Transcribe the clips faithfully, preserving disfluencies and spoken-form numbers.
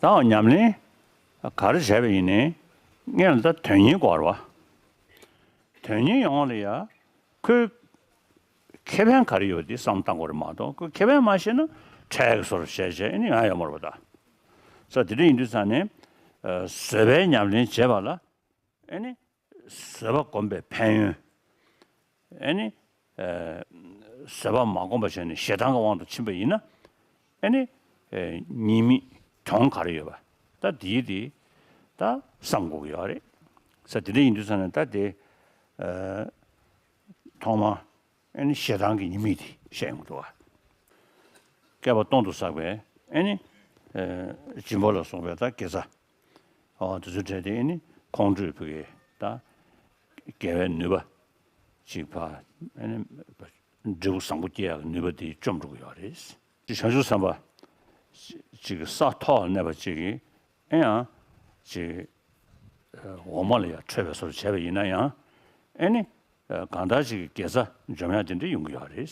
ད་ཉམས་ལེན་ག་རེ་བྱས་པ་ཡིན་ནའི་སྔོན་ལ་ད་དོན་གཉེར་དགོས་རེད་བ། དོན་གཉེར་ཡོང་བ་ལ་ཡ་ཁོའི་ཁེ་ཕན་ག་རེ་ཡོད་དེ་བསམ་བློ་བཏང་དགོས་རེད་མ་གཏོགས། ཁོའི་ཁེ་ཕན་མ་ཤེས་ན་འཕྲལ་གྱི་བཟོ་འདྲ་བྱས་བྱས་ཨ་ནི་ཡང་ཡོད་མ་རེད་པ་ད། ས་དེ་འདྲ་ཡིན་དུས་ཙང་ནས་བཟོད་པའི་ཉམས་ལེན་བྱེད་པ་ལ་ཨ་ནི་བཟོད་པ་སྒོམ་པའི་ཕན་ཡོན། ཨ་ནི་བཟོད་པ་མ་སྒོམ་པ་བྱས་ནས་ཞེ་སྡང་གི་དབང་དུ་ཕྱིན་པ་ཡིན་ན་ཨ་ནི་ཉེས་དམིགས་གྱོང་ག་རེ་ཡོད་པ་ད་དེའི་དེ་ད་བསམ་དགོས་ཀྱི་ཡོད་རེད། ས་དེ་འདྲ་ཡིན་དུས་ཙང་ནས་ད་དེ་ཐོག་མ། ཨ་ནི་ཞེ་སྡང་གི་ཉེས་དམིགས་དེ་བཤད་ཡོང་གི་འདུག་བ། བསྐལ་པ་སྟོང་དུ་བསགས་པའི་ཨ་ནི་སྦྱིན་པ་ལ་སོགས་པའི་ད་དགེ་རྩ། ཨོ་དེ་ཚོའི་གྲས་དེ་ཨ་ནི་ཁོང་ཁྲོས་ཕུག་གི་ད་དགེ་བའི་ནུས་པ་ཅིག་ཕ་ཨ་ནི་འབྲས་བུ་བཟང་པོ་སྐྱེ་ཡག་གི་ནུས་པ་དེ་བཅོམ་འགྲོ་གི་ཡོད་རེད། ཅིག་བྱང་ཆུབ་སེམས་དཔའ་ཅིག་གི་ས་ཐོག་གནས་པ་ཅིག་གིས་ཨེ་ཡང་ཅིག་འོག་མ་ལ་ཡང་འཕྲོད་པའི་བཟོ་འདྲ་བྱས་པ་ཡིན་ན་ཡང་ཨེ་ནི་གང་ལྟར་ཅིག་གི་དགེ་རྩ་འཇོམས་ཡག་དེ་འདྲ་ཡོང་གི་ཡོད་རེད།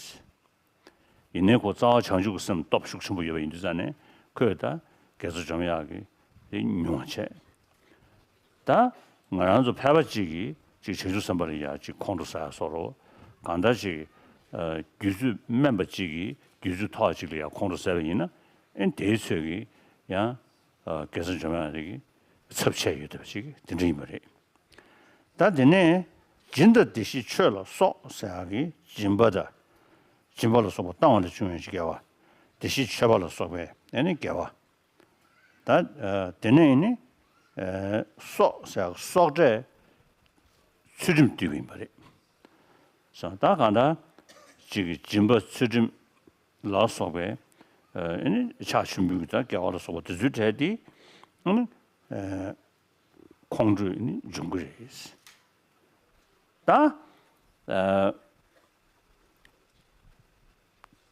ཡིན་ནའི་ཁོ་རྩ་བ་བྱང་ཆུབ་ཀྱི་སེམས་སྟོབས་ཤུགས་ཆེན་པོ་ཡོད་པ་ཡིན་དུས་ཙང་ནས་ཁོས་ད་དགེ་རྩ་འཇོམས་ཡག་གི་དེ་ཉུང་བ་བྱས། ད་ང་རང་ཚོ་ཕལ་པ་གཅིག་གིས་ཅིག་བྱང་ཆུབ་སེམས་དཔའ་ལ་ཡ་ཅིག་ཁོང་ཁྲོ་ཟ་ཡག་བཟོ་འདྲ། གང་ལྟར་ཅིག་རྒྱུད་ཚོད་དམན་པ་གཅིག་གིས་རྒྱུད་ཚོད་མཐོ་བ་གཅིག་ལ་ཡ་ཁོང་ཁྲོ་ཟ་བ་ཡིན་ན་ཨེ་དེའི་ཚོད་ཀྱིས་ཡང་དགེ་རྩ་འཇོམས་ཡག་གི་ཚབས་ཆེ་ཡོད་བསྡད་པ་ཅིག་དེ་འདྲ་ཡིན་པ་རེད། ད་དེ་ནས་སྦྱིན་དང་བདེ་གཤེགས་མཆོད་ལ་སོགས་ཟེར་ཡག་གི་སྦྱིན་པ་དང་སྦྱིན་པ་ལ་སོགས་པ་བཏང་བ་ལས་བྱུང་བའི་དགེ་བ། བདེ་གཤེགས་མཆོད་པ་ལ་སོགས་པའི་ཨ་ནི་དགེ་བ། ད་དེ་ནས་ནི་སོགས་ཟེར་ཡག་གི་སོགས་གྲས་ཚུལ་ཁྲིམས་བསྡུས་པ་ཡིན་པ་རེད། སོང་ད་གང་ལྟར་གཅིག་གི་སྦྱིན་པ་ཚུལ་ཁྲིམས་ལ་སོགས་པའི་ཨ་ནི་ཕྱག་མཆོད་འབུལ་གྱི་ད་དགེ་བ་ལ་སོགས་པ་དེ་ཚོའི་གྲས་དེ་ཨ་ནི་ཁོང་ཁྲོས་ནི་འཇོམས་ཀྱི་རེད། ད་ཨ་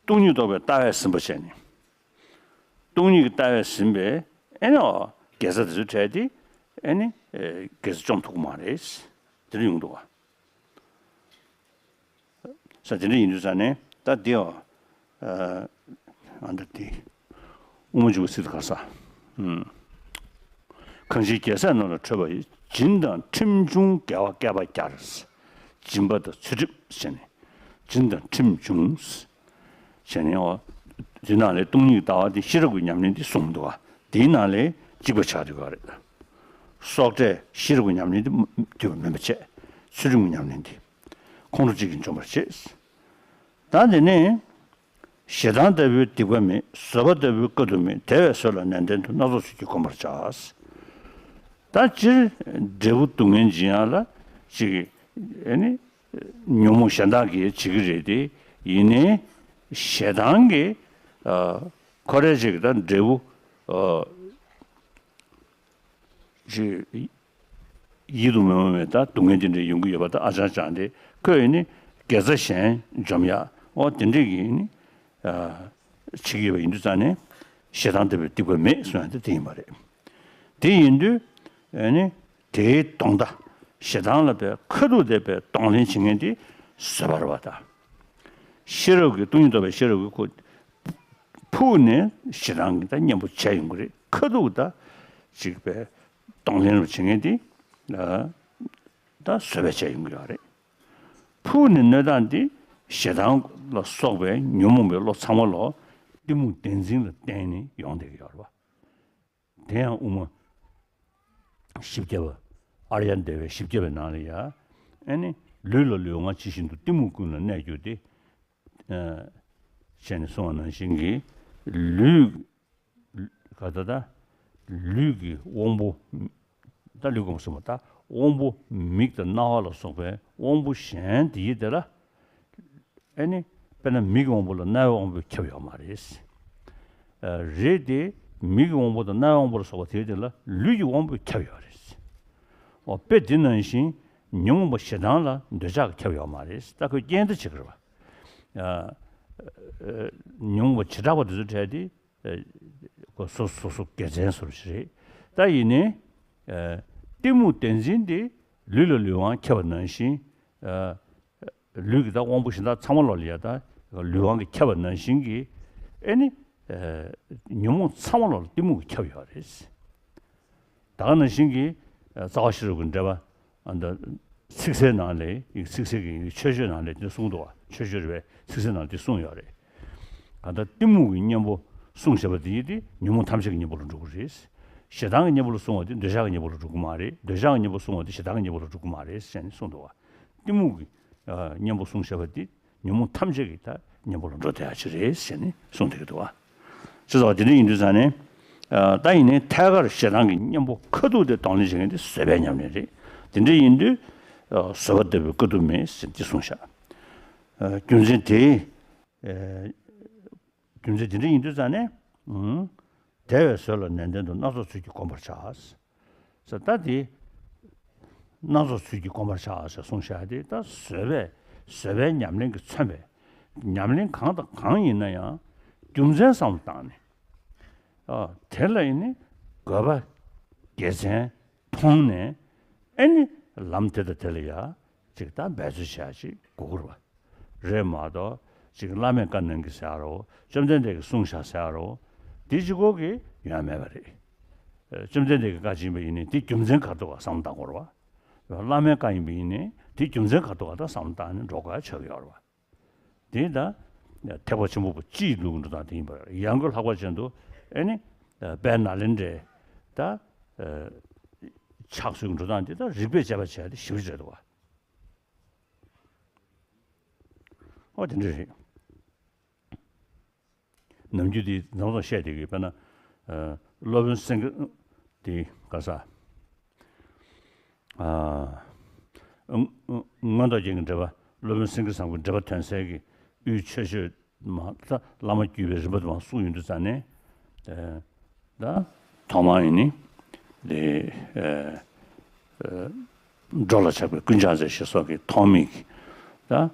སྟོང་ཉིད་རྟོགས་པའི་ལྟ་བས་ཟིན་པ་བྱས་ནས། སྟོང་ཉིད་ཀྱི་ལྟ་བས་ཟིན་པའི་ཨེ་ནི་ཨོ་དགེ་རྩ་དེ་ཚོའི་གྲས་དེ་ཨེ་ནི་ཨེ་དགེ་རྩ་བཅོམ་ཐུབ་ཀྱི་མ་རེད། དེ་འདྲ་ཡོང་འདུག་ག་ས་དེ་འདྲ་ཡིན་དུས་ཙང་ནས་ད་འདི་ཨོ་ཨ་འདྲ་དེ་དབུ་མ་འཇུག་པའི་ཚིག་དེ་ག་ས། ཨུམ། གང་ཕྱིར་རྒྱལ་སྲས་རྣམས་ལ་ཁྲོས་པ་ཡི། སྦྱིན་དང་ཁྲིམས་བྱུང་དགེ་བ་བསྐལ་པ་བསྐྱལ། སྦྱིན་པ་དང་ཚུལ་ཁྲིམས་བྱས་ནས། སྦྱིན་དང་ཁྲིམས་བྱུང་། བྱས་ནས་འོ། དེ་ནང་ལས་སྟོང་ཉིད་ལྟ་བ་དེ་ཤེས་རབ་ཀྱི་ཉམས་ལེན་དེ་གསུངས་འདུག་ག་དེའི་ནང་ལས་གཅིག་པ་ཆགས་འདུག་ག་རེད། སོགས་གྲས་ཤེས་རབ་ཀྱི་ཉམས་ལེན་དེ་འདུས་པ་མིན་པ་བྱས། ཚུལ་ཁྲིམས་ཀྱི་ཉམས་ལེན་དེ་ཁོང་ཁྲོ་གཅིག་གིས་འཇོམས་པར་བྱེད། ད་དེ་ནས། ཞེ་སྡང་ལྟ་བུའི་སྡིག་པ་མེད། བཟོད་པ་ལྟ་བུའི་དཀའ་ཐུབ་མེད། དེ་བས་བཟོད་ལ་ནན་ཏན་དུ། སྣ་ཚོགས་ཚུལ་གྱིས་བསྒོམ་པར་བྱ། ད་སྤྱིར་འབྲས་བུ་སྡུག་བསྔལ་འབྱིན་ཡག་ལ་ཅིག་ཨེ་ནི་ཉོན་མོངས་ཞེ་སྡང་གིས་བྱེད་ཀྱི་རེད་དེ། ཡིན་ནའི་ཞེ་སྡང་གིས་ཨ་ཁོ་རའི་ཅིག་ད་འབྲས་བུ་ཨ་ཅིག་ཡིད་དུ་མི་འོང་བའི་ད་སྡུག་བསྔལ་དེ་འདྲ་ཡོང་གི་ཡོད་པ་ད་ཨ་ཅང་ཅང་དེ་ཁོས་ནི་དགེ་རྩ་གཞན་འཇོམས་ཡག་འོ་དེ་འདྲས་ཀྱི་ནི་ཨ་བྱེད་ཀྱི་ཡོད་པ་ཡིན་དུས་ཙང་ནས་ཞེ་སྡང་ལྟ་བུའི་སྡིག་པ་མེད་གསུང་ཡག་དེ་དེ་ཡིན་པ་རེད། དེ་ཡིན་དུས་ཨ་ནི་དེའི་གདོང་ད་ཞེ་སྡང་ལ་བའི་ཁ་ཐུག་དེ་བའི་གདོང་ལེན་བྱེད་མཁན་དེ་བཟོད་པ་རེད་པ་ད། ཤེས་རབ་ཀྱི་སྟོང་ཉིད་རྟོགས་པའི་ཤེས་རབ་ཀྱི་ཁོ་ཕུགས་ནས་ཞེ་སྡང་གི་ད་གཉེན་པོ་བྱས་ཡོང་གི་རེད། ཁ་ཐུག་ད་ཅིག་པའི་གདོང་ལེན་རུ་བྱེད་མཁན་དེ་ཨ་ད་བཟོད་པས་བྱས་ཡོང་གི་ཡོད་རེད། ཕུགས་ནས་གནོད་སྟངས་དེ་ཞེ་སྡང་ལ་སོགས་པའི་ཉོན་མོངས་པའི་བློ་ཚང་མ་ལོ་གཏི་མུག་བདེན་འཛིན་ལ་བརྟེན་ནས་ཡོང་བསྡད་ཀྱི་ཡོད་རེད་པ། དེ་ཡང་དབུ་མ་བཞི་བརྒྱ་པ། ཨཱརྱ་དེ་བའི་བཞི་བརྒྱ་པའི་ནང་ལ་ཡ། ཨ་ནི་ལུས་ལ་ལུས་དབང་ཇི་བཞིན་དུ་གཏི་མུག་ཀུན་ལ་གནས་གྱུར་ཏེ། ཨ་བྱས་ནས་གསུངས་པ་ནང་བཞིན་གྱི་ལུས་ག་ད་ད་ལུས་ཀྱི་དབང་པོ། ད་ལུས་ཀྱི་དབང་པོ་གསུངས་པ་ད་དབང་པོ་མིག་དང་རྣ་བ་ལ་སོགས་པའི་དབང་པོ་གཞན་དེ་ཡི་དེ་ལ། ཨེ་ནི། དཔེར་ན་མིག་གི་དབང་པོ་ལ་རྣ་བའི་དབང་པོས་ཁྱབ་ཡོད་མ་རེད། ཨ་རེད་དེ། མིག་གི་དབང་པོ་དང་རྣ་བའི་དབང་པོ་ལ་སོགས་པ་དེའི་དེ་ལ་ལུས་ཀྱི་དབང་པོས་ཁྱབ་ཡོད་རེད། འོ་དཔེ་འདི་ནང་བཞིན་ཉོན་མོངས་པ་ཞེ་སྡང་ལ་འདོད་ཆགས་ཀྱིས་ཁྱབ་ཡོད་མ་རེད། ད་ཁོས་རྐྱེན་འདི་བྱེད་ཀྱི་རེད་པ། ཨ་ཉོན་མོངས་པ་བྱེ་བྲག་པ་དེ་ཚོ་བྲལ་ཏེ། ཨ་ཁོ་སོ་སོ་སོ་དགེ་མཚན་བཟོ་འདྲ་ཞིག་རེད། ད་ཡིན་ནའི། ཨ་གཏི་མུག་བདེན་འཛིན་དེ་ལུས་ལ་ལུས་དབང་ཁྱབ་པ་ནང་བཞིན། ཨ། ལུས་ཀྱི་ད་དབང་པོ་གཞན་དག་ཚང་མ་ལོག་ལ་ཡ་ད་ལུས་དབང་གིས་ཁྱབ་པ་ནང་བཞིན་གྱི། ཨེ་ནི། ཨ་ཉོན་མོངས་ཚང་མ་ལོག་ལ་གཏི་མུག་གིས་ཁྱབ་ཡོད་རེད། ད་ག་ནང་བཞིན་གྱི་ཨ་རྩ་བ་ཤེས་རབ་ཀྱི་འགྲེལ་པ་ཨ་ད་ཚིག་གསལ་ནང་ལས་ཡིག་ཚིག་གསལ་གྱི་ཡིག་ཆོས་སྤྱོད་ནང་ལས་དེ་གསུངས་འདུག་བ། ཆོས་སྤྱོད་རེད་པས། ཚིག་གསལ་ནང་དེ་གསུངས་ཡོད་རེད། གང་ལྟར་གཏི་མུག་གི་གཉེན་པོ་བསྲུང་བྱེད་པ་དེ་ཡིས་དེ་ཉོན་མོངས་ཐམས་ཅད་ཀྱི་གཉེན་པོ་ལ་འགྲོ་གི་རེད། ཞེ་སྡང་གི་གཉེན་པོ་ལ་བསྲུང་བ་དེ་འདོད་ཆགས་ཀྱི་གཉེན་པོ་ལ་འགྲོ་གི་མ་རེད། འདོད་ཆགས་ཀྱི་གཉེན་པོ་བསྲུང་བ་དེ་ཞེ་སྡང་གི་གཉེན་པོ་ལ་འགྲོ་གི་མ་རེད་ཟེར་ནས་གསུངས་འདུག་བ། གཏི་མུག་གི་ཨ་གཉེན་པོ་བསྲུང་བྱེད་པ་དེ་ཉོན་མོངས་ཐམས་ཅད་ཀྱི་ད་གཉེན་པོ་ལ་འགྲོ་བསྡད་ཡ་ཅིག་རེད་ཟེར་ནས་གསུངས་བསྡད་ཀྱི་འདུག་བ། བྱས་ཙང་དེ་འདྲ་ཡིན་དུས་ཙང་ནས་ཨ་ད་ཡིན་ནའི་ཐད་ཀར་ཞེ་སྡང་གི་གཉེན་པོ་ཁ་ཐུག་དེ་གདོང་ལེན་བྱེད་མཁན་དེ་བཟོད་པའི་ཉམས་ལེན་རེད། དེ་འདྲ་ཡིན་དུས་ཨ་བཟོད་པ་ལྟ་བུའི་དཀའ་ཐུབ་མེད་ཟེར་འདི་གསུངས་བཞག་ཨ་རྒྱུ་མཚན་དེ་ཨ་རྒྱུ་མཚན་དེ་འདྲ་ཡིན་དུས་ཙང་ནས་ཨུམ་དེ་བས་བཟོད་ལ་ནན་ཏན་དུ། སྣ་ཚོགས་ཚུལ་གྱིས་བསྒོམ་པར་བྱ། ཟེར་ད་དེ་སྣ་ཚོགས་ཚུལ་གྱིས་བསྒོམ་པར་བྱ་ཟེར་གསུངས་བཞག་དེ་ད་བཟོད་པས་བཟོད་པའི་ཉམས་ལེན་གྱིས་མཚོན་པའི་ཉམས་ལེན་གང་དང་གང་ཡིན་ན་ཡང་རྒྱུ་མཚན་བསམ་བློ་བཏང་ནས་ཨ་དེ་ལ་ཡིན་ནི་དགོས་པ་དགེ་མཚན་མཐོང་ནས་ཨེ་ནི་ལམ་དེ་དང་དེ་ལ་ཡ་ཅིག་ད་འབད་རྩོལ་བྱ་ཅིག་དགོས་ཀྱི་རེད་པ། རེད་མ་གཏོགས་ཅིག་བླ་མས་བཀའ་གནང་གི་ཟེར་ཡ་རོ། བཅོམ་ལྡན་འདས་ཀྱིས་གསུངས་བཞག་ཟེར་ཡ་རོ། དེ་གཅིག་པོ་གིས་ཡོང་ཡ་མེད་པ་རེད། ཨ་བཅོམ་ལྡན་འདས་ཀྱིས་བཀའ་བྱིན་པ་ཡིན་ནའི་དེ་རྒྱུ་མཚན་ག་རེ་འདུག་ག་བསམ་བློ་བཏང་དགོས་རེད་པ། བླ་མའི་བཀའ་ཡིན་པ་ཡིན་ནའི་དེ་རྒྱུ་མཚན་ག་རེ་འདུག་ག་ད་བསམ་བློ་བཏང་ནས་འགྲོ་དགོས་ཡ་ཆགས་ཀྱི་ཡོད་རེད་པ། དེ་ད་ཐེག་པ་ཆེན་པོ་པོ་སྤྱི་ཡི་ལུགས་ཀྱི་འགྲོ་སྟངས་དེ་ཡིན་པ་རེད། ཡང་སྒོས་ལྷག་པ་ཅན་དུ་ཨེ་ནི་དཔལ་ནཱ་ལེནྡྲའི་ད་ཕྱག་སྲོལ་གྱི་འགྲོ་སྟངས་དེ་ད་རིགས་པས་དཔྱད་པ་བྱས་ཏེ་ཞིབ་ཅིག་རེད་འདུག་ག་ཨོ་དེ་འདྲ་རེད། ནམ་རྒྱུན་དེ་ནང་ལ་བཤད་བསྡད་ཀྱི་དཔེར་ན་ཨ་སློབ་དཔོན་སེང་གེ་དེ་ག་ས་ཨ་མངོན་རྟོགས་རྒྱན་གྱི་འགྲེལ་པ། སློབ་དཔོན་སེང་གེ་བཟང་པོའི་འགྲེལ་པ་དོན་གསལ་གྱི་དབུས་མཆོད་བརྗོད་མ་ད་བླ་མ་བརྒྱུད་པའི་རིམ་པ་དུ་མ་གསུངས་ཡོང་དུས་ཙང་ནས་ཨ། ད་ཐོག་མར་ཡིན་ནི་དེ་ཨ་ཨ་འགྲོ་ལ་ཆགས་པའི་ཀུན་ཆགས་ཟེར་ཞེས་སོགས་ཀྱི་ཐོག་མའི་ད་ཨ་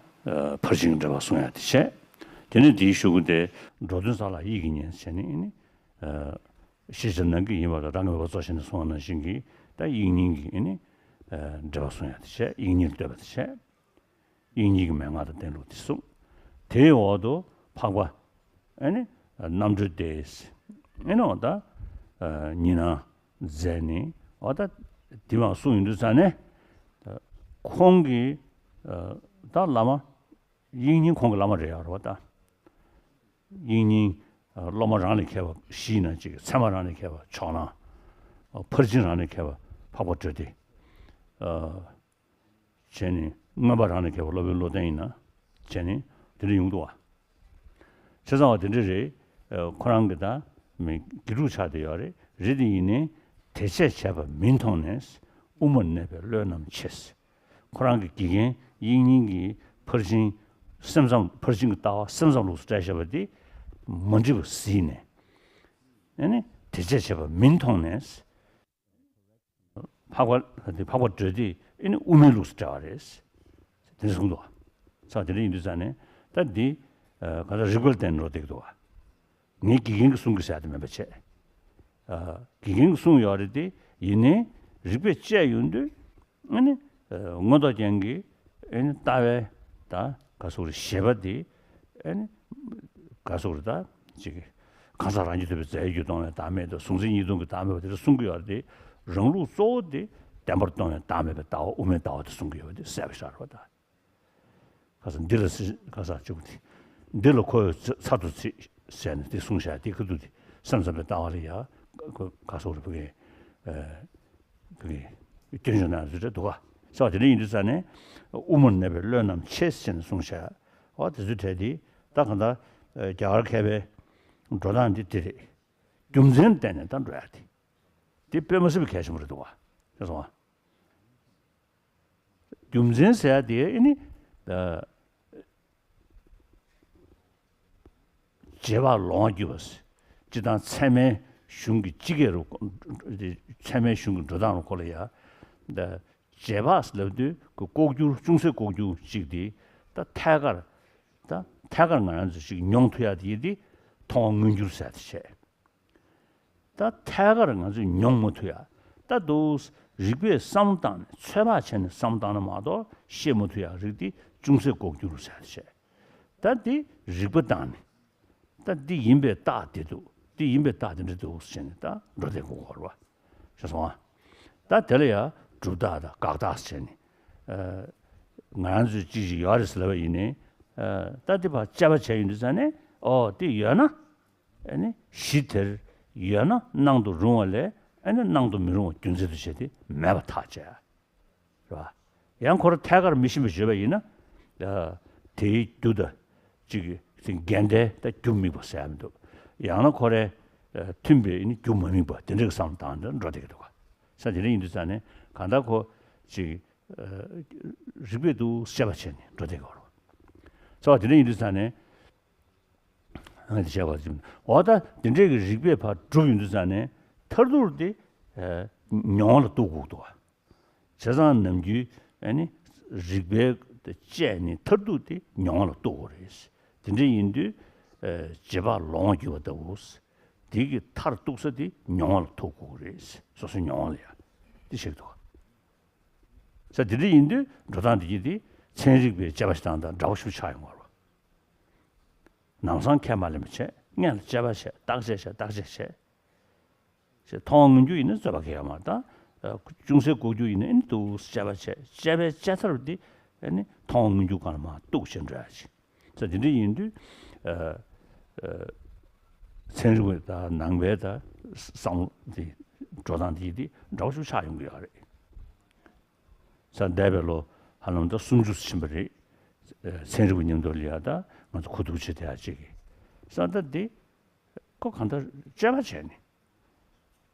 ཕར་ཕྱིན་གྱི་འགྲེལ་པ་གསུང་ཡ་དེ་བྱས། དེ་ནས་དེའི་གཞུག་གུ་དེ་འགྲོ་དོན་གསལ་ལ་ཡིད་ཀྱིས་ཉན་བྱས་ནས་ཡིན་ནི་ཨ་ཤེས་བྱ་ནང་གི་ཡིན་པ་དང་རང་གི་མོས་པ་གཙོ་བྱས་ནས་གསུངས་པ་ནང་བཞིན་གྱི་ད་དབྱིག་གཉེན་གྱི་ཡིན་ནི་ཨ་འགྲེལ་པ་གསུང་ཡ་དེ་བྱས། དབྱིག་གཉེན་བསྟོད་པ་དེ་བྱས། དབྱིག་གཉེན་གྱི་མན་ངག་དང་ལྡན་ལུགས་དེ་གསུངས། དེའི་འོག་ཏུ་འཕགས་པ་ཨེ་ནི་རྣམ་གྲོལ་ཏེ་ཨེ་ནི་འོ་ད་ཉི་སྣང་མཛད་ནི་འོ་ད་དེ་མ་གསུངས་ཡོང་དུས་ཙང་ནས་ཁོང་གི་ད་བླ་མ་དབྱིག་གཉེན་ཁོང་གི་བླ་མ་རེད་ཡ་རོ། ད་དབྱིག་གཉེན་སློབ་མ་རང་ལས་མཁས་པ་བཞི་ཡིན་ན་གཅིག་ཚད་མ་རང་ལས་མཁས་པ་ཕྱོགས་སྣང་། ཕར་ཕྱིན་རང་ལས་མཁས་པ་འཕགས་པ་གྲོལ་ཏེ། བྱས་ནས་མངོན་པ་རང་ལས་མཁས་པ་སློབ་དཔོན་བློ་ལྡན་ཡིན་ན་བྱས་ནས་དེ་འདྲ་ཡོང་འདུག་བ། བྱས་ཙང་བ་དེ་འདྲ་རེད། ཁོ་རང་གི་ད་མི་དགེ་ཕྲུག་ཆགས་བསྡད་ཡོད་རེད། རེད་དེ་ཡིན་ནའི་དེ་བྱས་བྱས་པ་མིན་མཐོང་ནས་དབུ་མར་གནས་པའི་བློས་རྣམ་ཕྱེ། ཁོ་རང་གི་དགེ་རྒན་དབྱིག་གཉེན་གྱིས་ཕར་ཕྱིན་སེམས་ཙམ་ཕར་ཕྱིན་གྱི་ལྟ་བ་སེམས་ཙམ་ལུགས་སུ་བཀྲལ་བཞག་པ་དེ་མ་འགྲིག་པ་གཟིགས་ནས་ཨ་ནི་དེ་བྱས་བྱས་པ་མིན་མཐོང་ནས། འཕགས་པ་འདི་འཕགས་པ་གྲོལ་ཏེ་ཨེ་ནི་དབུ་མའི་ལུགས་སུ་བཀྲལ་བ་རེད། དེ་འདྲ་གསུངས་འདུག་བ། ས་དེ་འདྲ་ཡིན་དུས་ཙང་ནས་ད་འདི་ག་ད་རིགས་པ་ལ་བརྟེན་འགྲོ་བསྡད་ཀྱི་འདུག་བ། ངའི་དགེ་རྒན་གྱིས་གསུང་གི་ཟེར་ཡ་དེ་མིན་པ་བྱས། དགེ་རྒན་གྱིས་གསུངས་ཡོད་རེད་དེ་ཡིན་ནའི་རིགས་པས་དཔྱད་ཡོང་དུས་ཨེ་ནི་མངོན་རྟོགས་རྒྱན་གྱི་ཨེ་ནི་ལྟ་བའི་ད་ག་སོགས་རེད་བཞེད་པ་དེ་ཨེ་ནི་ག་སོགས་རེད་ད་ཅིག་གང་ཟག་རང་རྒྱུད་ཐོབ་པའི་རྫས་ཡོད་རྒྱུ་སྟོང་པའི་བདག་མེད་དང་གཟུང་འཛིན་གཉིས་སྟོང་གི་བདག་མེད་པ་དེ་འདྲ་གསུང་གི་ཡོད་རེད་དེ། རང་ལུགས་གཙོ་བོ་དེ་བདེན་པར་སྟོང་པའི་བདག་མེད་པའི་ལྟ་བ་དབུ་མའི་ལྟ་བ་དེ་གསུང་གི་ཡོད་པ་དེ་གསལ་པོ་ཤར་བ་དང་། ཁ་སང་འདི་ལ་སྲིད་ཁ་སང་བཅུག་སྟེ། འདི་ལ་ཁོ་བོས་ཚ་ཚར་དུ་ཚིག་ཟེར་ནས་འདི་གསུངས་བཞག་འདི་ཁ་ཐུག་འདི་སེམས་ཙམ་པའི་ལྟ་བ་ལ་ཡ་ཁོ་ག་སོགས་རེ་བུ་གའི་བུ་གའི་སྐྱོན་བརྗོད་ན་རེ་རེ་འདུག་ག་ས་དེ་འདྲ་ཡིན་དུས་ས་ནས་དབུ་མར་གནས་པའི་བློས་རྣམ་ཕྱེ་ཟེར་ནས་གསུངས་བཞག་ཨོ་དེ་ཚོའི་གྲས་འདི་ད་གང་ལྟར་རྒྱ་གར་མཁས་པའི་འགྲོ་སྟངས་འདི་འདི་རེད། རྒྱུ་མཚན་བསྟན་ནས་ད་འགྲོ་ཡ་དེ་འདི་དཔེ་མ་སྲིད་པའི་གལ་ཆེན་པོ་རེད་འདུག་ག་ཤེས་སོང་ཨ། རྒྱུ་མཚན་ཟེར་ཡ་དེ་ཨེ་ནི། རྗེས་དཔག་ལོང་བ་བརྒྱུད་པ། སྤྱིར་བཏང་ཚད་མའི་གཞུང་གི་སྤྱི་སྐད་རུ། ཚད་མའི་གཞུང་གི་འགྲོ་སྟངས་རུ་ཁོ་ལ་ཡ། རྗེས་དཔག་ལབ་དུས་ཀྱི་ལྐོག་གྱུར་ཅུང་ཟད་ལྐོག་གྱུར་ཅིག་དེ་ད་ཐད་ཀར། ད་ཐད་ཀར་ང་རང་ཚོ་ཞིག་མྱོང་ཐུབ་ཡ་དེ་ཡི་དེ་མཐོང་བ་མངོན་གྱུར་ཟེར་ཡ་དེ་བྱས། ད་ཐད་ཀར་ང་ཚོས་མྱོང་མ་ཐུབ་ཡ། ད་དུ་རིགས་པས་བསམ་བློ་བཏང་ནས་ཚོད་དཔག་བྱས་ནས་བསམ་བློ་བཏང་ན་མ་གཏོགས་ཤེས་མ་ཐུབ་ཡ་རིགས་དེ་ཅུང་ཟད་ལྐོག་གྱུར་ཟེར་བྱས། ད་དེ་རིགས་པ་བཏང་ནས་ ད་འདི་ཡིན་པའི་རྟགས་དེ་འདུག་འདི་ཡིན་པའི་རྟགས་དེ་འདྲ་འདུག་ཟེར་ནས་ད་འགྲོ་དེ་གོ་གོ་ར་བ། ཤེས་སོང་ཨ། ད་དེ་ལ་ཡ་སྒྲུབ་རྟགས་དང་དགག་རྟགས་ཟེར་ནས། ཨ། ང་རང་ཚོས་ཅི་ཞིག་ཡོད་རེད་ཟེར་ལབ་པ་ཡིན་ནའི། ཨ། ད་འདི་ཕར་དཔྱད་པ་བྱས་ཡོང་དུས་ཙང་ནས་ཨོ་དེ་ཡོད་ན། ཨ་ནི་གཞི་དེར་ཡོད་ན་སྣང་དུ་རུང་བ་ལས་ཨ་ནི་སྣང་དུ་མི་རུང་བ་རྒྱུ་མཚན་དུ་བྱས་ཏེ་མེད་པར་ཐག་བཅད། རེད་བ། ཡང་ཁོ་རང་ཐད་ཀར་མི་ཤེས་པ་བརྗོད་པ་ཡིན་ན། ཨ། དེའི་རྒྱུ་དང་གཅིག་གི་འགལ་ཟླའི་ད་རྒྱུ་དམིགས་པ་ཟེར་ཡ་མི་འདུག་ཡང་ན་ཁོ་རའི་ཨ་མཐུན་པའི་ནི་རྒྱུ་མ་དམིགས་པ་དེ་འདྲ་གི་བསམ་བློ་བཏང་ནས་འགྲོ་བསྡད་ཀྱི་འདུག་ག་ས་དེ་འདྲ་ཡིན་དུས་ཙང་ནས་གང་ལྟར་ཁོ་ཅིག་ཨ་རིགས་པས་འདུག་དཔྱད་པ་བྱས་ནས་འགྲོ་བསྡད་ཀྱི་ཡོད་རེད། ས་བ་དེ་འདྲ་ཡིན་དུས་ཙང་ནས། ཨ་ནི་བྱས་པ་ཅིག་འོ་ད་དེ་འདྲའི་གི་རིགས་པས་ཕར་གྲུབ་ཡོང་དུས་ཙང་ནས་མཐར་ཐུག་དེ་ཨ་མྱོང་བ་ལ་གཏུག་དགོས་འདུག་བ། བྱས་ཙང་ནམ་རྒྱུན་ཨ་ནི་རིགས་པས་དཔྱད་ནས་མཐར་ཐུག་དེ་མྱོང་བ་ལ་གཏུག་དགོས་རེད། དེ་འདྲ་ཡིན་དུས་ཨ་རྗེས་དཔག་ལོང་བརྒྱུད་པ་ལྟ་བུ། དེ་གི་མཐར་གཏུག་ས་དེ་མྱོང་བ་ལ་གཏུག་དགོས་རེད། སོ་སོའི་མྱོང་བ་ལ་ཡ་དེ་བཤད་འདུག་བ། ས་དེ་འདྲ་ཡིན་དུས་འགྲོ་སྟངས་དེ་གྱིས་དེ་ཚན་རིག་པའི་དཔྱད་པ་ཞིག་བཏང་དང་འདྲ་བོ་ཞིག་ཆགས་ཡོང་བ་རེད། ནམ་སང་ཁས་མ་ལེན་པ་བྱས་སྔོན་ལ་དཔྱད་པ་བྱས་བརྟག་དཔྱད་བྱས་བརྟག་དཔྱད་བྱས། ཞེས་མཐོང་བ་མངོན་གྱུར་ཡིན་ན་རྩོད་པ་གལ་ཡོད་མ་རེད་ད། ཅུང་ཟད་ལྐོག་གྱུར་ཡིན་ན་ཨ་ནི་འདུག་དཔྱད་པ་བྱས་དཔྱད་པའི་དཔྱད་མཐར་དེ་ཨ་ནི་མཐོང་བ་མངོན་གྱུར་སྒང་ལ་མར་གཏུག་བྱས་འགྲོ་ཡ་ཅིག་ས་དེ་འདྲ་ཡིན་དུས་ཨ་ཨ་ཚན་རིག་པའི་དང་ནང་པའི་དང་བསམ་བློ་དེ་འགྲོ་སྟངས་དེ་དེ་འདྲ་བོ་ཞིག་ཆགས་ཡོང་གི་ཡོད་རེད། ས་འདས་པའི་ལོ་ཧ་ལམ་ད་སུམ་ཅུ་ཕྱིན་པ་རེད། ཨ་ཚན་རིག་པའི་མཉམ་དུ་ལ་ཡ་ད་ང་ཚོ་གོ་བསྡུར་བྱེད་བསྡད་ཡ་ཅིག་གིས་ས་ད་དེ་ཁོ་གང་ལྟར་དཔྱད་པ་བྱས་ནས།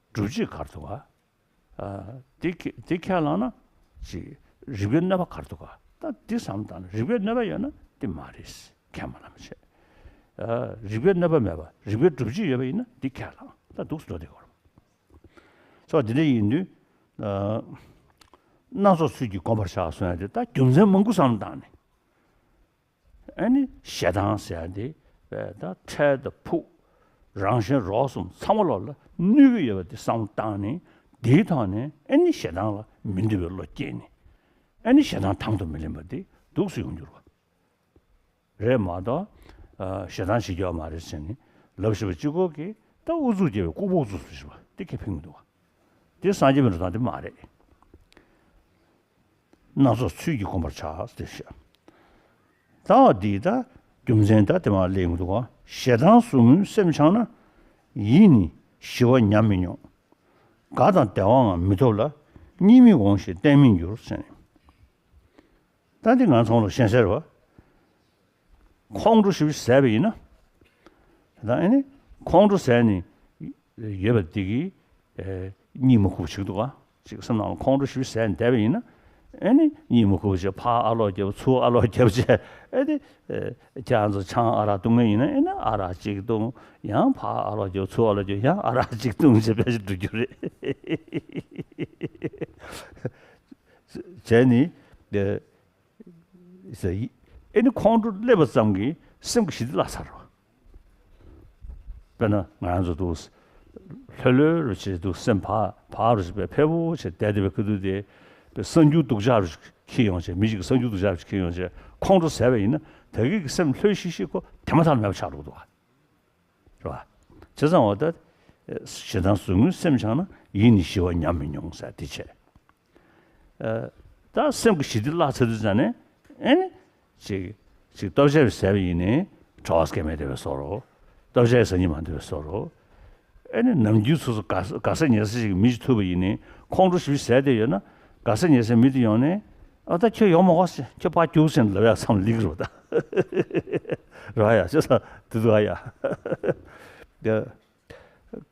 སྒྲུབ་བྱེད་ག་རེ་འདུག་ག་ཨ་དེ་ཁས་དེ་ཁས་བླངས་ན་ཅིག་རིགས་པའི་གནོད་པ་ག་རེ་འདུག་ག་ད་འདི་བསམ་བློ་བཏང་ན་རིགས་པའི་གནོད་པ་ཡོད་ན་དེ་མ་རེད། ཁས་མ་བླངས་པ་བྱས། ཨ་རིགས་པའི་གནོད་པ་མེད་པ་རིགས་པའི་སྒྲུབ་བྱེད་ཡོད་པ་ཡིན་ན་འདི་ཁས་བླངས་ད་འདུག་སེ་འགྲོ་བསྡད་ཡོད་རེད། སོ་དེ་འདྲ་ཡིན་དུས་ཨ་སྣ་ཚོགས་ཚུལ་གྱིས་བསྒོམ་པར་བྱ་གསུང་ཡ་དེ་ད་རྒྱུ་མཚན་མང་པོ་བསམ་བློ་བཏང་ནས། ཨ་ནི་ཞེ་སྡང་ཟེར་ཡ་དེ་ད་འཕྲལ་དང་ཕུགས་རང་གཞན་རོགས་གསུམ་ཚང་མ་ལོག་ལ་གནོད་ཀྱི་ཡོད་པ་དེ་བསམ་བློ་བཏང་ནས་དེའི་ཐོག་ནས་ཨ་ནི་ཞེ་སྡང་ལ་མི་འདོད་པའི་བློ་སྐྱེས་ནས་ཨ་ནི་ཞེ་སྡང་དང་དུ་མི་ལེན་པ་དེ་འདུག་སེ་ཡོང་འགྱུར་བ་རེད་མ་གཏོགས། ཨ་ཞེ་སྡང་བྱེད་རྒྱུ་མ་རེད་ཟེར་ནས་ལབ་བཞིན་པ་གཅིག་པོ་གིས་ད་ཨུ་ཚུགས་རྒྱབ་པའི་ལྐུགས་པ་ཨུ་ཚུགས་བཟོ་བཞིན་པ་དེ་ཁས་ཕན་གྱི་འདུག་བ། དེ་སངས་རྒྱས་པའི་འགྲོ་སྟངས་དེ་མ་རེད། སྣ་ཚོགས་ཚུལ་གྱིས་བསྒོམ་པར་བྱ་སྟེ་ཞེས། ད་འདི་ད་རྒྱུ་མཚན་ད་དེ་མ་ལས་མི་འདུག་ག་ཞེ་སྡང་ཟུག་རྔུའི་སེམས་འཆང་ན། ཡིད་ནི་ཞི་བ་ཉམས་མི་མྱོང་། དགའ་དང་བདེ་བའང་མི་ཐོབ་ལ། གཉིད་མི་འོང་ཞེས་གཏན་མི་འགྱུར་ཟེར་ནས། ད་འདི་ང་ཚོ་ལ་ཤེས་གསལ་རེད་བ། ཁོང་ཁྲོ་ཞེ་པོ་ཟ་བ་ཡིན་ན། ད་ཨ་ནི་ཁོང་ཁྲོ་ཟ་ནས་ཡོད་པ་འདི་གིས་ཨེ་གཉིད་མི་ཁུག་པ་བྱེད་ཀྱི་འདུག་ག་ཅིག་སེམས་ནང་ལ་ཁོང་ཁྲོ་ཞེ་པོ་ཟ་ནས་བསྡད་པ་ཡིན་ན། ཨ་ནི་གཉིད་མི་ཁུག་པ་བྱེད་ཕར་ཨ་ལོག་རྒྱབ་ཚུར་ཨ་ལོག་རྒྱབ་བྱས་ཨ་ནི་ཨེ་ཁྱེད་རང་ཚོ་ཆང་ཨ་རག་བཏུང་མཁན་ཡིན་ན་ཨ་ནི་ཨ་རག་གཅིག་བཏུང་ཡང་ཕར་ཨ་ལོག་རྒྱབ་ཚུར་ཨ་ལོག་རྒྱབ་ཡང་ཨ་རག་གཅིག་བཏུང་བྱས་པ་ཞིག་འགྲོ་རྒྱུ་རེད། བྱས་ནས་ཨེ། ཟེར། ཨེ་ནི་ཁོང་ཁྲོ་སླེབས་པ་ཙམ་གྱིས་སེམས་ཀྱི་ཞི་བདེ་བརླག་ཚར་རོ། དཔེར་ན་ང་རང་ཚོ་འདུག་ལྷོད་ལྷོད་རུ་བྱེད་འདུག་སེམས་བག་ཕབ་རུ་བྱེད་པའི་ཕེབས་པོ་བྱེད་བསྡད་བསྡད་པའི་ཁ་ཐུག་དེ་པའི་གསང་རྒྱུད་སྡུག་ཅག་རུ་འཁྱེར་ཡོང་བྱས་མི་ཞིག་གི་གསང་རྒྱུད་སྡུག་ཅག་རུ་འཁྱེར་ཡོང་བྱས་ཁོང་ཁྲོ་ཟ་བ་ཡིན་ན་ད་གིན་གྱི་སེམས་ལྷོད་ཤིག་ཤིག་ཁོ་དེ་མ་ཐག་མེད་པ་ཆགས་འགྲོ་གི་འདུག་ག་རེད་བ། བྱས་ཙང་འོ་ད། ཞེ་སྡང་ཟུག་རྔུའི་སེམས་འཆང་ན་ཡིད་ནི་ཞི་བ་ཉམས་མི་མྱོང་ཟེར་དེ་བྱས། ཨ་ད་སེམས་ཀྱི་ཞི་བདེ་བརླག་ཚར་དུས་ཙང་ནས་ཨེ་ནི། ཅིག་ཅིག་ལྟོ་ཆས་ཟས་པ་ཡིན་ནའི་གྲོད་པ་སྐྱེ་མེད་བསྡད་པའི་བཟོ་འདྲ། ལྟོ་ཆས་ཟ་སྙིང་མ་འདོད་པའི་བཟོ་འདྲ། ཨེ་ནི་ནམ་རྒྱུན་སོ་སོ་དགའ་ས་དགའ་ས་ཉལ་ས་ཞིག་མི་ཞིག་ཐུག་པ་ཡིན་ནའི་ཁོང་ཁྲོ་ཞེ་པོ་ཟ་བསྡད་ཡོད་ན་དགའ་ས་ཉལ་སའི་མི་དེ་ཡོང་ནས་ཨ་ད་ཁྱོད་ཡོང་མ་དགོས་ཟེར་ཁྱོད་ཕར་རྒྱུགས་ཟེར་ལབ་ཡག་མཚམས་ལེགས་རེད་པ་ད། རེད་བ་ཡ་ཤེས་ས་དེ་འདུག་ཨ་ཡ། དགའ་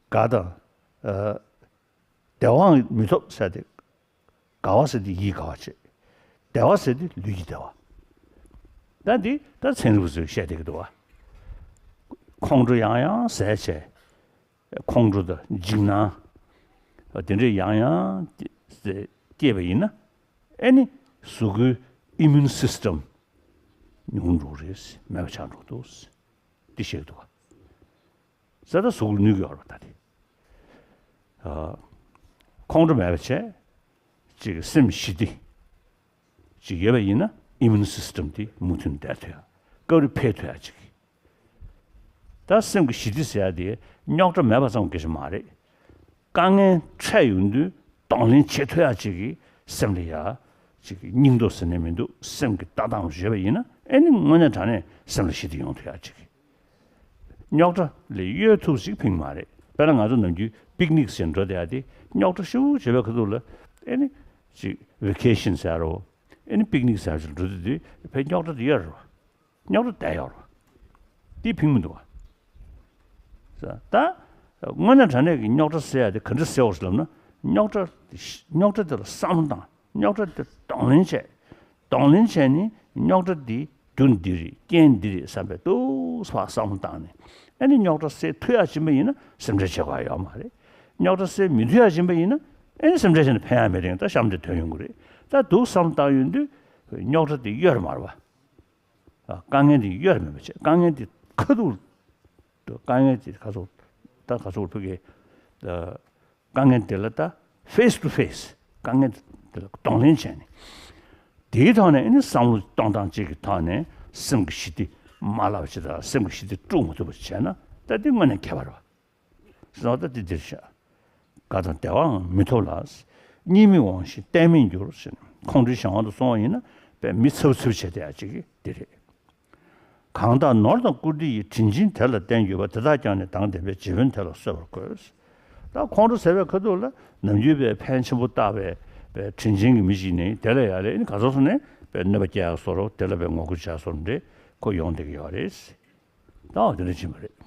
དང་། ཨ། བདེ་བའང་མི་ཐོབ་ཟེར་ཏེ། དགའ་བ་ཟེར་དེ་ཡིད་དགའ་བ་བྱེད། བདེ་བ་ཟེར་དེ་ལུས་ཀྱི་བདེ་བ། ད་འདི་ད་ཚན་རིག་པ་ཚོས་བཤད་བསྡད་ཀྱི་འདུག་བ། ཁོང་ཁྲོ་ཡང་ཡང་ཟ་བྱས། ཁོང་ཁྲོ་དང་འཇིགས་སྣང་། དེ་འདྲས་ཡང་ཡང་སྐྱེས་པ་ཡིན་ན། ཨེ་ནི་གཟུགས་པོའི་ཨི་མིའུན་སིས་ཊམ་ཉུང་འགྲོ་གི་རེད། མེད་པ་ཆགས་འགྲོ་གི་འདུག་འདི་བཤད་འདུག་ག་ས་ད་གཟུགས་ལ་གནོད་ཀྱི་ཡོད་རེད་ད་དེ། ཨ། ཁོང་ཁྲོ་མེད་པ་བྱས། ཅིག་སེམས་ཞི་བདེ། ཅིག་ཡོད་པ་ཡིན་ན་ཨི་མིའུན་སིས་ཊམ་དེ་མུ་མཐུད་བསྡད་ཐུབ་ཡ། སྐབས་རེ་འཕེལ་ཐུབ་ཡ་ཅིག་ད་སེམས་ཀྱི་ཞི་བདེ་ཟེར་ཡ་དེ་རྙོག་དྲ་མེད་པ་ཙམ་གྱི་ཞིག་མ་རེད། དཀའ་ངལ་འཕྲད་ཡོང་དུས་གདོང་ལེན་བྱེད་ཐུབ་ཡ་ཅིག་གི་སེམས་ལ་ཡ་ཅིག་གི་སྙིང་སྟོབས་ཟེར་ནས་མི་འདུག་སེམས་ཀྱི་ལྟ་སྟངས་ཡོད་པ་ཡིན་ན་ཨེ་ནི་དངོས་གནས་དྲང་གནས་སེམས་ལ་ཞི་བདེ་ཡོང་ཐུབ་ཡ་ཅིག་གི་རྙོག་དྲ་ལས་གཡོལ་ཐུབ་ཞིག་ཕིང་མ་རེད། དཔེར་ན་ང་ཚོ་ནམ་རྒྱུན་པིག་ནིག་ཟེར་འགྲོ་བསྡད་ཡ་དེ་རྙོག་དྲ་ཞེ་པོ་བྱེད་པའི་ཁ་ཐུག་ལ་ཨེ་ནི་ཅིག་ཝེ་ཀེ་ཤན་ཟེར་རོ། ཨེ་ནི་པིག་ནིག་ཟེར་ཞིག་འགྲོ་དུས་དུས་ཕའི་རྙོག་དྲ་དེ་ཡོད་རེད་བ། རྙོག་དྲ་བསྡད་ཡོད་རེད་བ། དེ་ཕིང་མི་འདུག་བ། ད་དངོས་གནས་དྲང་གནས་ཀྱི་རྙོག་དྲ་སེལ་ཡ་དེ་ག་འདྲ་སེལ་བ་ཞིག་ལབ་ན་རྙོག་དྲ་དེ་རྙོག་དྲ་དེ་ལ་བསམ་བློ་བཏང་། རྙོག་དྲ་དེ་གདོང་ལེན་བྱས། གདོང་ལེན་བྱས་ནས་རྙོག་དྲ་འདི་རྒྱུ་འདི་རེད། རྐྱེན་འདི་རེད་བསམ་པའི་ཏོག་ཙམ་བསམ་བློ་བཏང་ནས་ཨ་ནི་རྙོག་དྲ་སེལ་ཐུབ་ཡ་ཕྱིན་པ་ཡིན་ན་སེམས་ཁྲལ་བྱེད་དགོས་ཡ་ཡོད་མ་རེད། རྙོག་དྲ་སེལ་མི་ཐུབ་ཡ་ཕྱིན་པ་ཡིན་ན་ཨ་ནི་སེམས་ཁྲལ་བྱས་ནས་ཕན་ཡ་མེད་རིང་ད་གཤམ་དེ་ཐོན་ཡོང་གི་རེད། ད་འདུག་བསམ་བློ་བཏང་ཡོང་དུས་རྙོག་དྲ་དེ་གཡོལ་མ་རེད་བ། དཀའ་ངལ་དེ་གཡོལ་མེད་པ་བྱས། དཀའ་ངལ་དེ་ཁ་ཐུག་དཀའ་ངལ་དེ་ཁ་ཐུག་ད་ཁ་ཐུག་ཕུག་གི་དཀའ་ངལ་དེ་ལ་ད་face to face དཀའ་ངལ་དེ་ལ་གདོང་ལེན་བྱས་ནས་དེའི་ཐོག་ནས་ཨ་ནི་བསམ་བློ་གཏོང་སྟངས་གཅིག་གི་ཐོག་ནས་སེམས་ཀྱི་ཞི་བདེ་མ་བརླག་པ་ཞིག་དང་སེམས་ཀྱི་ཞི་བདེ་དཀྲུག་མ་ཐུབ་པ་ཞིག་བྱས་ན་ད་དེ་དངོས་གནས་ཁྱད་པར་བ། སོང་ད་དེ་འདིར་བཞག་དགའ་དང་བདེ་བའང་མི་ཐོབ་ལ། གཉིད་མི་འོང་ཞིང་བརྟན་མི་འགྱུར་ཟེར་ནས་ཁོང་ཁྲོའི་གཞན་དབང་དུ་སོང་བ་ཡིན་ན་དཔེ་མི་འཚབ་འཚུབ་བྱེད་བསྡད་ཡ་ཅིག་གི་འདི་རེད། གང་དག་ནོར་དང་བཀུར་སྟི་ཡིས། དྲིན་ཆེན་དེ་ལ་བརྟེན་གྱུར་པ། དེ་དག་ཀྱང་ནི་དང་ལྡན་པས། རྗེ་དཔོན་དེ་ལ་གསོལ་བར་བཀོད། ད་ཁོང་ཁྲོ་ཟ་བའི་ཁ་ཐུག་ལ་ནམ་རྒྱུན་པའི་ཕན་ཆེན་པོ་བཏགས་པའི་པའི་དྲིན་ཆེན་གྱི་མི་ཞིག་ནི་དེ་ལ་ཡ་ལས་ནི་ག་ཚོད་སོང་ནས་པའི་གནོད་པ་སྐྱེལ་ཡ་བཟོ་འདྲ་དེ་ལ་པའི་ངོ་རྒོལ་བྱ་བཟོ་འདྲ་ཁོ་ཡོང་བསྡད་ཀྱི་ཡོད་རེད། ད་འོ་དེ་འདྲ་ཕྱིན་པ་རེད།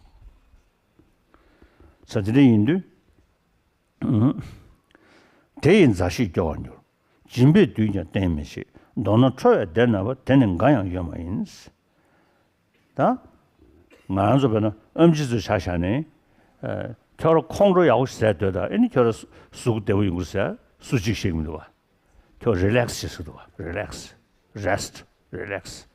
ས་དེ་འདྲ་ཡིན་དུས། དེ་ཡི་མཛའ་བཤེས་སྐྱོ་བར་འགྱུར། སྦྱིན་པས་བསྡུས་ཀྱང་བརྟན་མི་ཤེས། མདོར་ན་ཁྲོ་བའི་བདེ་ན་བ། དེ་ནི་འགའ་ཡང་ཡོད་མ་ཡིན། ད། ང་རང་ཚོ་བས་ན་ཨེམ་ཆི་ཚོ་ཆ་བཞག་ནས། ཁྱོད་རང་ཁོང་ཁྲོ་ཡག་པོ་ཞིག་ཟ་འདོད་ད་ཨེ་ནི་ཁྱོད་རང་གཟུགས་བདེ་པོ་ཡོང་གི་ཟེར་སུ་གཅིག་ཤེས་ཀྱི་མི་འདུག་བ། ཁྱོད་རི་ལེག་སི་བྱེད་ཟེར་འདུག་བ། རི་ལེག་སི། རེ་སི་ཊི། རི་ལེག་སི།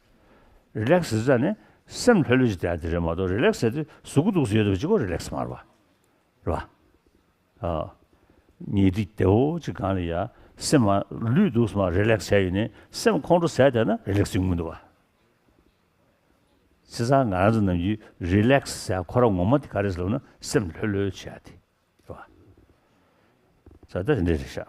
རི་ལེག་སི་ཟེར་ནས་སེམས་ལྷོད་ལྷོད་ཅིག་བསྡད་དེ་རེད་མ་གཏོགས་རི་ལེག་སི་ཟེར་དུས་གཟུགས་པོ་འདུག་སེ་ཡོད་དུས་ཅིག་གོ་རི་ལེག་སི་མ་རེད་བ། རེད་བ། ཨ། ཉལ་ཐིག་བདེ་བོ་ཅིག་སྒང་ལ་ཡ་སེམས་མ་ལུས་འདུག་སེ་མ་རི་ལེག་སི་བྱས་ཡོད་ནས་སེམས་ཁོང་ཁྲོ་ཟ་བསྡད་ན་རི་ལེག་སི་ཡོང་གི་མི་འདུག་བ། བྱས་ཙང་ང་རང་ཚོ་ནམ་རྒྱུན་རི་ལེག་སི་ཟེར་ཁོ་རང་ངོ་མ་དེ་ག་རེ་ཟེར་ལབ་ན་སེམས་ལྷོད་ལྷོད་བྱེད་ཡ་དེ་རེད་བ། ས་ད་དེ་འདྲ་རེད་ཤག